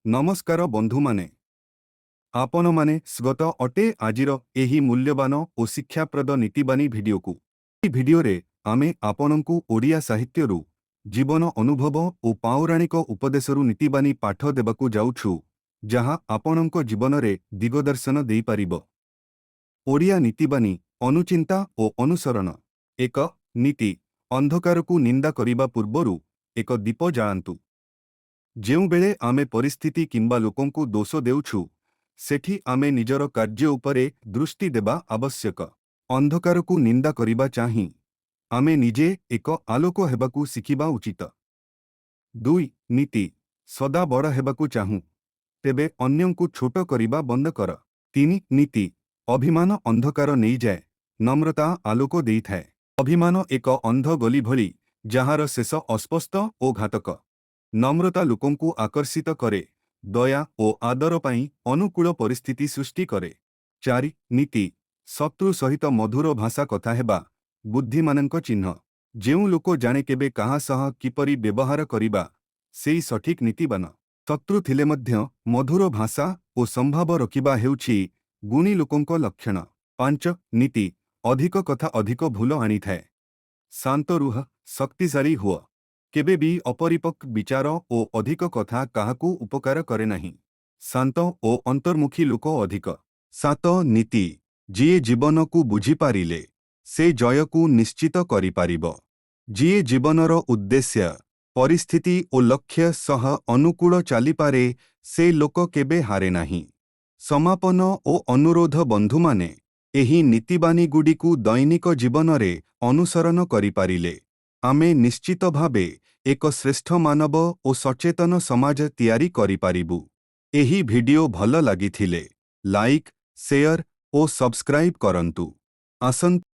ନମସ୍କାର ବନ୍ଧୁମାନେ। ଆପଣମାନେ ସ୍ୱାଗତ ଅଟେ ଆଜିର ଏହି ମୂଲ୍ୟବାନ ଓ ଶିକ୍ଷାପ୍ରଦ ନୀତିବାଣୀ ଭିଡିଓକୁ। ଏହି ଭିଡିଓରେ ଆମେ ଆପଣଙ୍କୁ ଓଡ଼ିଆ ସାହିତ୍ୟରୁ ଜୀବନ ଅନୁଭବ ଓ ପୌରାଣିକ ଉପଦେଶରୁ ନୀତିବାଣୀ ପାଠ ଦେବାକୁ ଯାଉଛୁ, ଯାହା ଆପଣଙ୍କ ଜୀବନରେ ଦିଗଦର୍ଶନ ଦେଇପାରିବ। ଓଡ଼ିଆ ନୀତିବାଣୀ, ଅନୁଚିନ୍ତା ଓ ଅନୁସରଣ। ଏକ ନୀତି: ଅନ୍ଧକାରକୁ ନିନ୍ଦା କରିବା ପୂର୍ବରୁ ଏକ ଦୀପ ଜାଳନ୍ତୁ। ଯେଉଁବେଳେ ଆମେ ପରିସ୍ଥିତି କିମ୍ବା ଲୋକଙ୍କୁ ଦୋଷ ଦେଉଛୁ, ସେଠି ଆମେ ନିଜର କାର୍ଯ୍ୟ ଉପରେ ଦୃଷ୍ଟି ଦେବା ଆବଶ୍ୟକ। ଅନ୍ଧକାରକୁ ନିନ୍ଦା କରିବା ଚାହିଁ ଆମେ ନିଜେ ଏକ ଆଲୋକ ହେବାକୁ ଶିଖିବା ଉଚିତ। ଦୁଇ ନୀତି: ସଦା ବଡ଼ ହେବାକୁ ଚାହୁଁ, ତେବେ ଅନ୍ୟଙ୍କୁ ଛୋଟ କରିବା ବନ୍ଦ କର। ତିନି ନୀତି: ଅଭିମାନ ଅନ୍ଧକାର ନେଇଯାଏ, ନମ୍ରତା ଆଲୋକ ଦେଇଥାଏ। ଅଭିମାନ ଏକ ଅନ୍ଧ ଗଲି ଭଳି, ଯାହାର ଶେଷ ଅସ୍ପଷ୍ଟ ଓ ଘାତକ। ନମ୍ରତା ଲୋକଙ୍କୁ ଆକର୍ଷିତ କରେ, ଦୟା ଓ ଆଦର ପାଇଁ ଅନୁକୂଳ ପରିସ୍ଥିତି ସୃଷ୍ଟି କରେ। ଚାରି ନୀତି: ଶତ୍ରୁ ସହିତ ମଧୁର ଭାଷା କଥା ହେବା ବୁଦ୍ଧିମାନଙ୍କ ଚିହ୍ନ। ଯେଉଁ ଲୋକ ଜାଣେ କେବେ କାହା ସହ କିପରି ବ୍ୟବହାର କରିବା, ସେଇ ସଠିକ୍ ନୀତିବାନ। ଶତ୍ରୁ ଥିଲେ ମଧ୍ୟ ମଧୁର ଭାଷା ଓ ସମ୍ଭାବ ରଖିବା ହେଉଛି ଗୁଣୀ ଲୋକଙ୍କ ଲକ୍ଷଣ। ପାଞ୍ଚ ନୀତି: ଅଧିକ କଥା ଅଧିକ ଭୁଲ ଆଣିଥାଏ। ଶାନ୍ତ ରୁହ, ଶକ୍ତିଶାଳୀ ହୁଅ। କେବେ ବି ଅପରିପକ୍ୱ ବିଚାର ଓ ଅଧିକ କଥା କାହାକୁ ଉପକାର କରେ ନାହିଁ। ଶାନ୍ତ ଓ ଅନ୍ତର୍ମୁଖୀ ଲୋକ ଅଧିକ। ସାତ ନୀତି: ଯିଏ ଜୀବନକୁ ବୁଝିପାରିଲେ, ସେ ଜୟକୁ ନିଶ୍ଚିତ କରିପାରିବ। ଯିଏ ଜୀବନର ଉଦ୍ଦେଶ୍ୟ, ପରିସ୍ଥିତି ଓ ଲକ୍ଷ୍ୟ ସହ ଅନୁକୂଳ ଚାଲିପାରେ, ସେ ଲୋକ କେବେ ହାରେ ନାହିଁ। ସମାପନ ଓ ଅନୁରୋଧ: ବନ୍ଧୁମାନେ, ଏହି ନୀତିବାଣୀଗୁଡ଼ିକୁ ଦୈନିକ ଜୀବନରେ ଅନୁସରଣ କରିପାରିଲେ ଆମେ ନିଶ୍ଚିତ ଭାବେ ଏକ ଶ୍ରେଷ୍ଠ ମାନବ ଓ ସଚେତନ ସମାଜ ତିଆରି କରିପାରିବୁ। ଏହି ଭିଡିଓ ଭଲ ଲାଗିଥିଲେ ଲାଇକ୍, ସେୟାର ଓ ସବସ୍କ୍ରାଇବ୍ କରନ୍ତୁ। ଆସନ୍ତା